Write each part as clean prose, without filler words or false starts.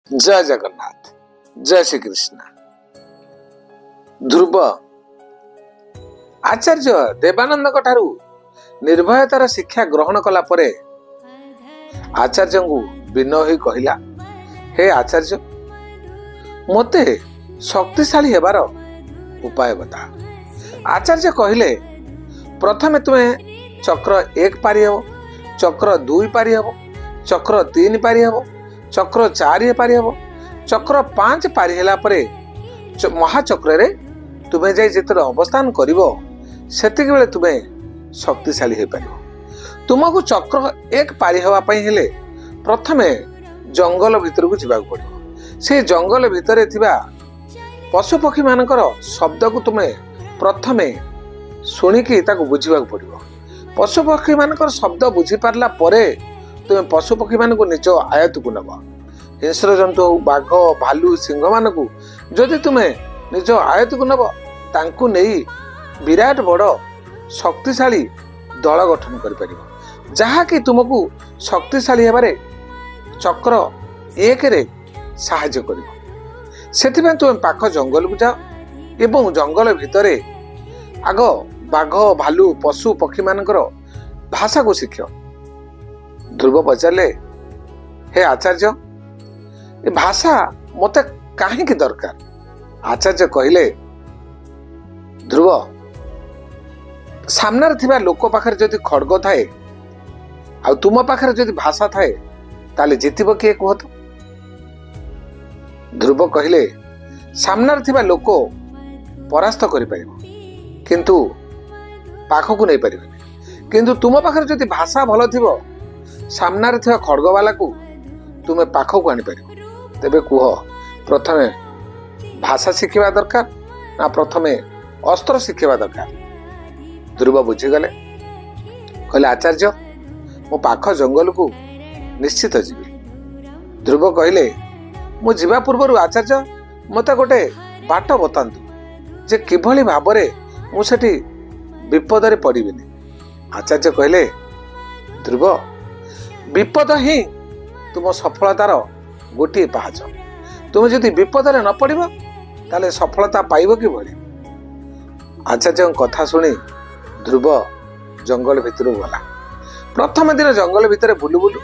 ଜୟ ଜଗନ୍ନାଥ, ଜୟ ଶ୍ରୀକୃଷ୍ଣ। ଧ୍ରୁବ ଆଚାର୍ଯ୍ୟ ଦେବାନନ୍ଦଙ୍କ ଠାରୁ ନିର୍ଭୟତାର ଶିକ୍ଷା ଗ୍ରହଣ କଲା ପରେ ଆଚାର୍ଯ୍ୟଙ୍କୁ ବିନୟ ହୋଇ କହିଲା, "ହେ ଆଚାର୍ଯ୍ୟ, ମୋତେ ଶକ୍ତିଶାଳୀ ହେବାର ଉପାୟ ବତା।" ଆଚାର୍ଯ୍ୟ କହିଲେ, "ପ୍ରଥମେ ତୁମେ ଚକ୍ର 1 ପାରି ହେବ, ଚକ୍ର 2 ପାରି ହେବ, ଚକ୍ର 3 ପାରି ହେବ, ଚକ୍ର 4 ପାରି ହେବ। ଚକ୍ର 5 ପାରି ହେଲା ପରେ ମହାଚକ୍ରରେ ତୁମେ ଯାଇ ଯେତେବେଳେ ଅବସ୍ଥାନ କରିବ, ସେତିକି ବେଳେ ତୁମେ ଶକ୍ତିଶାଳୀ ହୋଇପାରିବ। ତୁମକୁ ଚକ୍ର 1 ପାରି ହେବା ପାଇଁ ହେଲେ ପ୍ରଥମେ ଜଙ୍ଗଲ ଭିତରକୁ ଯିବାକୁ ପଡ଼ିବ। ସେ ଜଙ୍ଗଲ ଭିତରେ ଥିବା ପଶୁପକ୍ଷୀମାନଙ୍କର ଶବ୍ଦକୁ ତୁମେ ପ୍ରଥମେ ଶୁଣିକି ତାକୁ ବୁଝିବାକୁ ପଡ଼ିବ। ପଶୁପକ୍ଷୀମାନଙ୍କର ଶବ୍ଦ ବୁଝିପାରିଲା ପରେ ତୁମେ ପଶୁପକ୍ଷୀମାନଙ୍କୁ ନିଜ ଆୟତ୍ତକୁ ନେବ। ହିଂସ୍ର ଜନ୍ତୁ ହଉ, ବାଘ, ଭାଲୁ, ସିଂହମାନଙ୍କୁ ଯଦି ତୁମେ ନିଜ ଆୟତ୍ତକୁ ନେବ, ତାଙ୍କୁ ନେଇ ବିରାଟ ବଡ଼ ଶକ୍ତିଶାଳୀ ଦଳ ଗଠନ କରିପାରିବ, ଯାହାକି ତୁମକୁ ଶକ୍ତିଶାଳୀ ହେବାରେ ଚକ୍ର 1ରେ ସାହାଯ୍ୟ କରିବ। ସେଥିପାଇଁ ତୁମେ ପାଖ ଜଙ୍ଗଲକୁ ଯାଅ ଏବଂ ଜଙ୍ଗଲ ଭିତରେ ଆଗ ବାଘ, ଭାଲୁ, ପଶୁ ପକ୍ଷୀମାନଙ୍କର ଭାଷାକୁ ଶିଖ।" ଧ୍ରୁବ ପଚାରିଲେ, "ହେ ଆଚାର୍ଯ୍ୟ, ଏ ଭାଷା ମୋତେ କାହିଁକି ଦରକାର?" ଆଚାର୍ଯ୍ୟ କହିଲେ, "ଧ୍ରୁବ, ସାମ୍ନାରେ ଥିବା ଲୋକ ପାଖରେ ଯଦି ଖଡ୍ଗ ଥାଏ ଆଉ ତୁମ ପାଖରେ ଯଦି ଭାଷା ଥାଏ, ତାହେଲେ ଜିତିବ କିଏ କୁହ ତ?" ଧ୍ରୁବ କହିଲେ, "ସାମ୍ନାରେ ଥିବା ଲୋକ ପରାସ୍ତ କରିପାରିବ, କିନ୍ତୁ ପାଖକୁ ନେଇପାରିବନି। କିନ୍ତୁ ତୁମ ପାଖରେ ଯଦି ଭାଷା ଭଲ ଥିବ, ସାମ୍ନାରେ ଥିବା ଖଡ୍ଗବାଲାକୁ ତୁମେ ପାଖକୁ ଆଣିପାରିବ। ତେବେ କୁହ, ପ୍ରଥମେ ଭାଷା ଶିଖିବା ଦରକାର ନା ପ୍ରଥମେ ଅସ୍ତ୍ର ଶିଖିବା ଦରକାର?" ଧ୍ରୁବ ବୁଝିଗଲେ। କହିଲେ, "ଆଚାର୍ଯ୍ୟ, ମୁଁ ପାଖ ଜଙ୍ଗଲକୁ ନିଶ୍ଚିତ ଯିବି।" ଧ୍ରୁବ କହିଲେ, "ମୁଁ ଯିବା ପୂର୍ବରୁ ଆଚାର୍ଯ୍ୟ ମୋତେ ଗୋଟେ ବାଟ ବତାନ୍ତୁ ଯେ କିଭଳି ଭାବରେ ମୁଁ ସେଠି ବିପଦରେ ପଡ଼ିବିନି।" ଆଚାର୍ଯ୍ୟ କହିଲେ, "ଧ୍ରୁବ, ବିପଦ ହିଁ ତୁମ ସଫଳତାର ଗୋଟିଏ ପାହାଚ। ତୁମେ ଯଦି ବିପଦରେ ନ ପଡ଼ିବ, ତାହେଲେ ସଫଳତା ପାଇବ କିଭଳି?" ଆଚାର୍ଯ୍ୟଙ୍କ କଥା ଶୁଣି ଧ୍ରୁବ ଜଙ୍ଗଲ ଭିତରକୁ ଗଲା। ପ୍ରଥମ ଦିନ ଜଙ୍ଗଲ ଭିତରେ ବୁଲୁ ବୁଲୁ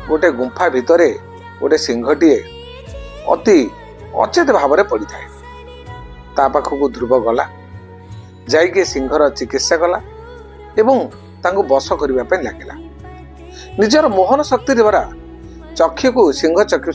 ଗୋଟେ ଗୁମ୍ଫା ଭିତରେ ଗୋଟେ ସିଂହଟିଏ ଅତି ଅଚେତ ଭାବରେ ପଡ଼ିଥାଏ। ତା ପାଖକୁ ଧ୍ରୁବ ଗଲା। ଯାଇକି ସିଂହର ଚିକିତ୍ସା କଲା ଏବଂ ତାଙ୍କୁ ବଶ କରିବା ପାଇଁ ଲାଗିଲା। ନିଜର ମୋହନ ଶକ୍ତି ଦ୍ୱାରା ଚକ୍ଷୁକୁ ସିଂହ ଚକ୍ଷୁ